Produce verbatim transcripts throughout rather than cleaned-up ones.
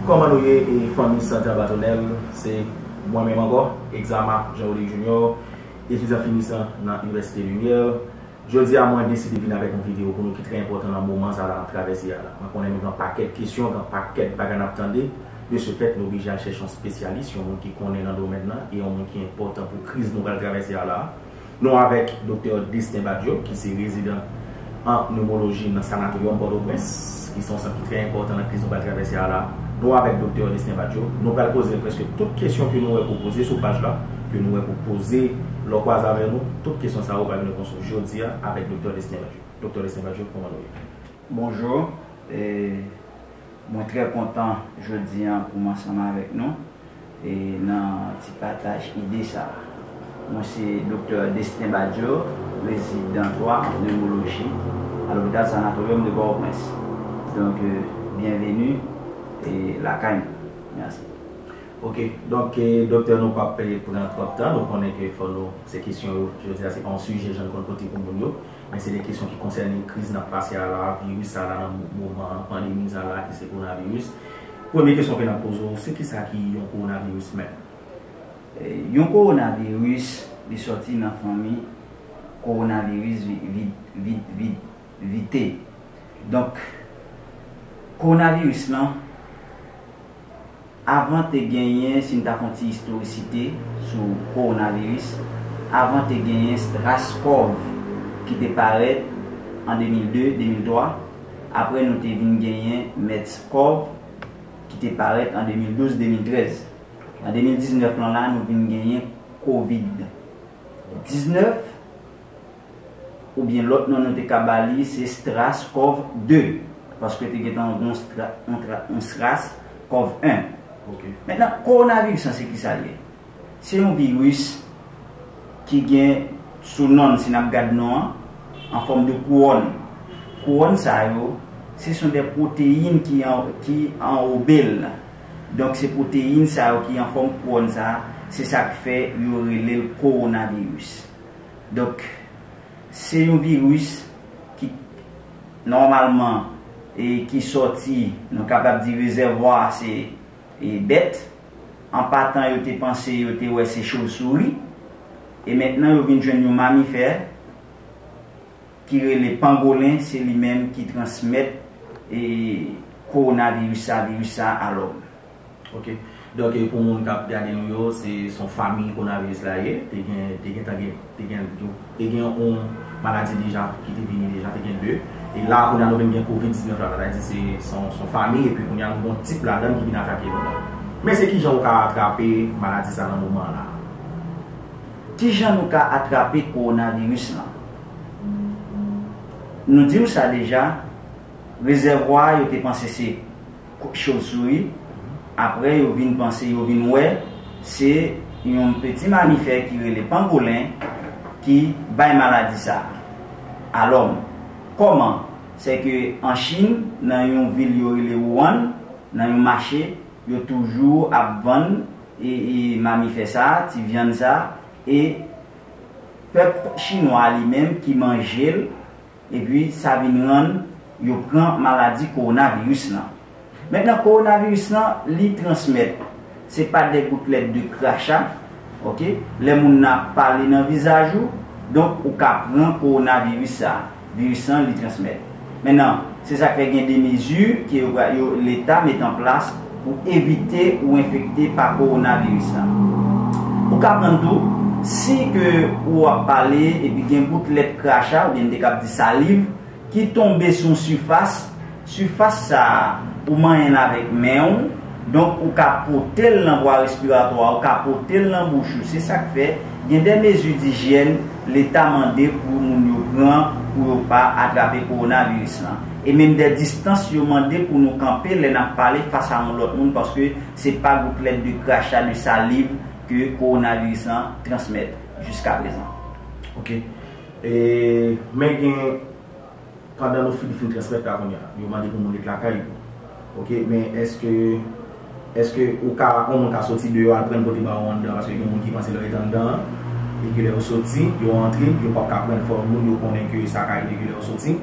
Kòman nou ye, e fanmi Sante Anba Tonnèl? Se mwen menm ankò, Exama Jean Rodrigue Junior, etidyan finisan nan Inivèsite Limyè. Jodi a, mwen deside vin avèk yon videyo pou nou ki trè enpòtan nan moman sa la n ap travèse a la. Mwen konnen nou gen pakèt kesyon, gen pakèt bagay n ap tande. De ce fait, nou oblije al chèche yon espesyalis, yon moun ki konnen nan domèn nan, e yon moun ki enpòtan pou kriz nou pral travèse a la. Nou avèk Doktè Destin Badio, ki se rezidan an newmoloji nan Sanatoryòm Pòtoprens, ki se yon sant ki trè enpòtan nan kriz nou pral travèse a la. Nou avèk Doktè Destin Badio. Nou pral poze l prèske tout kesyon ke nou wè ke w poze sou paj la, ke nou wè ke w poze lè w kwaze avè nou. Tout kesyon sa yo pral gen repons yo jodi a avèk Doktè Destin Badio. Doktè Destin Badio, kòman nou ye? Bonjou, e, mwen trè kontan jodi a pou m ansanm avèk nou e nan ti pataj ide sa a. Mwen se Doktè Destin Badio, rezidan twa an newmoloji a lopital Sanatoryòm de Pòtoprens. Donk, e, byenveni e lakay mwen. Mèsi. Ok, donk, e, doktè, nou p ap, e, pran twòp tan. Nou konnen ke fò nou, se kesyon yo, jodi a, se pa yon sijè jan n konn pote pou moun yo, men se de kesyon ki konsène kriz n ap pase a la, viris sa la nan mo- moman an, pandemi sa la, ki se kowonaviris. Premye kesyon ke n ap poze w, se kisa ki yon kowonaviris menm? E, yon kowonaviris, li sòti nan fanmi kowonaviris vi- vi- vi- vi- vite. Donk, kowonaviris lan, avan te genyen, si n ta fè yon ti istorisite sou kowonaviris, avan te genyen SRAS-CoV ki te parèt an de mil de, de mil twa. Apre, nou te vin genyen MERS-CoV ki te parèt an de mil douz, de mil trèz. An de mil diznèf lan la, nou vin genyen kovid diznèf, oubyen lòt non nou te ka ba li, se SRAS-CoV de, paske te gentan yon stra- yon tra- yon SRAS-CoV en. Ok. Mentnan, kowonaviris lan, se kisa l ye? Se yon viris ki gen sou non l, si n ap gad non an, an fòm de kouwòn. Kouwòn sa yo, se son de pwoteyin ki an- ki anwobe l. Donk, se pwoteyin sa yo ki an fòm kouwòn sa a, se sa k fè yo rele l kowonaviris. Donk, se yon viris ki, nòmalman, e ki sòti, nou kapab di rezèvwa a se, e, bèt. An patan, yo te panse, yo te wè se chovsouri. E mentnan, yo vin jwenn yon mamifè ki rele pangolen, se li menm ki transmèt, e, kowonaviris sa, viris sa a lòm. Ok. Donk, e, pou moun k ap gade nou yo, se, se yon fanmi kowonaviris la ye. Te gen, te gentan gen, te gen, te gen yon maladi deja ki te vini deja, te gen de. E la, kounye a, nou vin gen kovid diznèf la, sa vle di se, se yon, se yon fanmi, epi kounye a, nou gen yon tip ladan l ki vin atake nou la. Men se kijan ou ka atrape maladi sa nan moman an la? Kijan nou ka atrape kowonaviris lan? Nou di w sa deja, rezèvwa a yo te panse se ko- chovsouri, apre yo vin panse, yo vin wè, se yon peti mamifè ki rele pangolen ki bay maladi sa a lòm. Kòman? Sèke an Chin, nan yon vil yo rele Wuhan, nan yon mache, yo toujou ap vann e, e mamifè sa a, ti vyann sa a, e pèp chinwa a li menm ki manje l, epi sa vin rann yo pran maladi kowonaviris lan. Mentnan, kowonaviris lan, li transmèt, se pa de goutlèt de kracha, ok? Lè moun nan ap pale nan vizaj ou, donk ou ka pran kowonaviris sa a. Viris lan, li transmèt. Mentnan, se sa k fè gen de mezi ke yo, yo, Leta met an plas pou evite ou enfekte pa kowonaviris la. Ou ka pran tou, si ke ou ap pale epi gen goutlèt kracha, oubyen n te kab di saliv, ki tonbe sou yon sifas, sifas sa a, ou manyen l avèk men w, donk ou ka pote l nan vwa respiratwa a, ou ka pote l nan bouch ou. Se sa k fè, gen de mezi dijyèn Leta mande pou moun yo pran pou yo pa atrape kowonaviris lan. E menm de distans yo mande pou nou kanpe lè n ap pale fas a yon lòt moun, paske se pa goutlèt de kracha, de saliv ke kowonaviris lan transmèt jiskaprezan. Ok. E, men gen, pandan nou fin, fin transmèt la kounye a, yo mande pou moun ret lakay yo. Ok, men èske, èske ou ka, yon moun ka soti deyò al pran kote ba ou anndan, paske gen moun ki panse lè yo ret anndan an, e ke lè yo soti, yo antre, yo p ap ka pran fò moun yo konnen ke sa ka rive ke lè yo soti.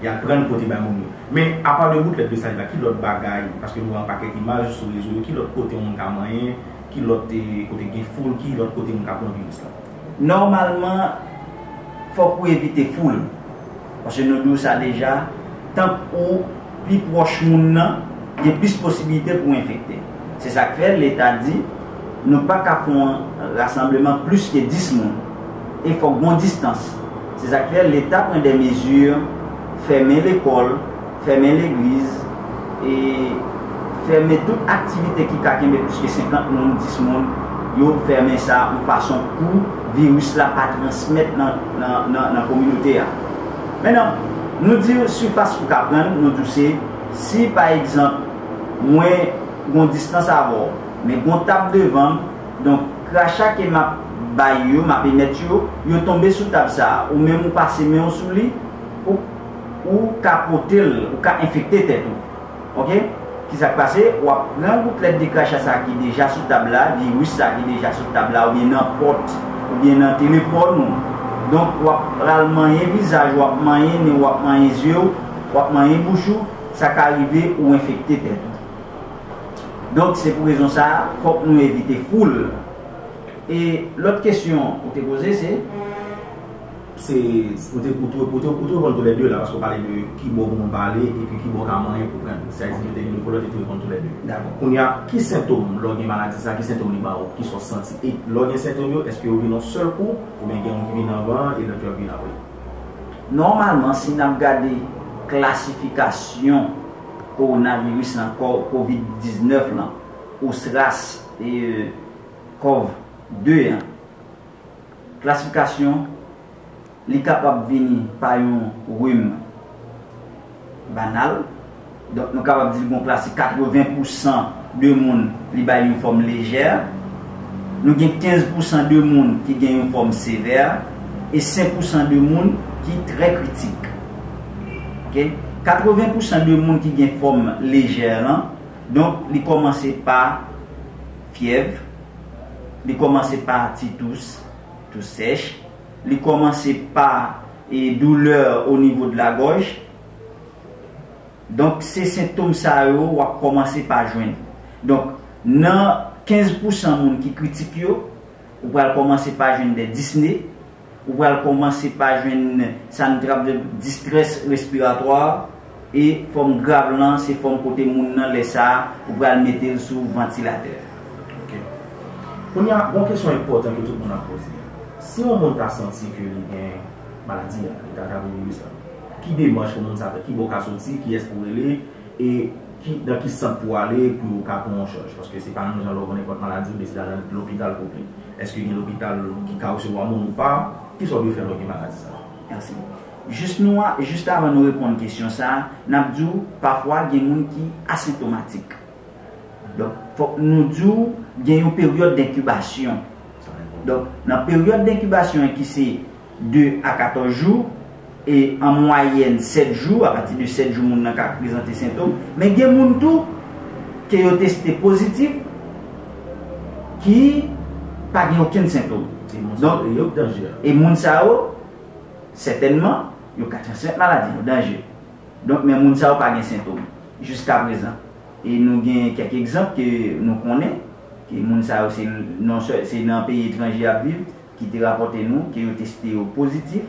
Y al pran l pote bay moun yo. Men, apa de goutlèt de saliva, ki lòt bagay, paske nou wè yon pakèt imaj sou rezo yo, ki lòt kote yon moun ka manyen, ki lòt eh, kote gen foul, ki lòt kote moun ka pran viris la? Nòmalman, fòk ou evite foul. Paske nou di w sa deja, tank ou pi pwòch moun nan, gen plis posibilite pou w enfekte. Se sa k fè Leta di nou pa ka fè yon rasanbleman plis ke dis moun. E fòk gon distans. Se sa k fè Leta pran de mezi, fèmen lekòl, fèmen legliz, e fèmen tout aktivite ki ka kenbe plis ke senkant moun, dis moun, yo fèmen sa yon fason pou viris la pa transmèt nan, nan, nan, nan kominote a. Mentnan, nou di w sifas ou ka pran, nou di w se, si pa egzanp, mwen gon distans avè w, men gon tab devan m, donk kracha ke m ap bay yo, m ap emèt yo, yo tonbe sou tab sa a, ou menm ou pase men w sou li, ou, ou ka pote l, ou ka enfekte tèt ou. Oke? Kisa k pase? W ap pran goutlèt de kracha sa a ki deja sou tab la, viris sa a ki deja sou tab la, oubyen nan pòt, oubyen nan telefòn ou. Donk, w ap pral manyen vizaj, w ap manyen nen, w ap manyen zye w, w ap manyen bouch ou, sa ka rive ou enfekte tèt ou. Donk, se pou rezon sa a, fòk nou evite foul. E lòt kesyon ou te poze, se? Se, ou te, ou te, ou te, ou te reponn toulède la, paske w pale de ki bò pou moun pale, epi ki bò w ka manyen pou pran. Sa vle di, ou te gen de volonte, te reponn toulède. Dakò. Kounye a, ki sentòm, lè w gen maladi sa, ki sentòm li ba w, ki sa w santi? E lè w gen sentòm yo, èske yo vin yon sèl kou, oubyen gen yon ki vin anvan, e lòt yo ap vin apre? Nòmalman, si n ap gade klasifikasyon kowonaviris lan, ko-, kovid diznèf lan, osras, e, kòv de an, klasifikasyon, li kapab vini pa yon rim banal. Donk, nou kapab di l gon klasi katreven pousan de moun li bay yon fòm lejè. Nou gen kenz pousan de moun ki gen yon fòm sevè e senk pousan de moun ki trè kritik. Oke? Katreven pousan de moun ki gen fòm lejè lan, donk, li kòmanse pa fyèv, li kòmanse pa ti tous, tous sèch, li kòmanse pa, e, doulè o nivo de la gòj. Donk, se sentòm sa yo w ap kòmanse pa jwenn. Donk, nan kenz pousan moun ki kritik yo, ou pral kòmanse pa jwenn de disne, ou pral kòmanse pa jwenn sa nou t ap di distrès respiratwa, e fòm grav lan, se fòm kote moun nan, lè sa a, ou pral mete l sou vantilatè. Ok. Kounye a, gon kesyon enpòtan ke tout moun ap poze. Si yon moun ta santi ke li gen maladi a, li ta attrape viris la, ki demach pou moun sa fè? Ki bò w ka soti? Kiyès pou w rele? E ki, nan ki sant pou w ale pou yo ka pran w an chaj? Paske se pa menm jan lè w gen nenpòt maladi, oubyen si w al nan lopital pou w plen. Èske gen lopital ki ka resevwa moun ou pa? Kisa w dwe fè lè w gen maladi sa? Mèsi. Jis nou a, jis avan nou reponn kesyon sa a, n ap di w, pafwa gen moun ki asentomatik. Donk, fòk nou di w, gen yon peryòd denkibasyon. Donk, nan peryòd denkibasyon an ki se de a katòz jou, e an mwayèn sèt jou, apati de sèt jou moun nan ka prezante sentòm, men gen moun tou ke yo teste pozitif ki pa gen okenn sentòm. E moun sa yo, yo danje. E moun sa yo, sètènman, yo ka transmèt maladi, yo danje. Donk, men moun sa yo pa gen sentòm jiskaprezan. E nou gen kèk egzanp ke nou konnen, ke moun sa yo se non sèl, se nan peyi etranje y ap viv, ki te rapòte nou ke yo teste yo pozitif,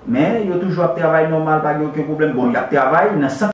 men yo toujou ap travay nòmal, pa gen okenn pwoblèm. Bon, y ap travay nan sant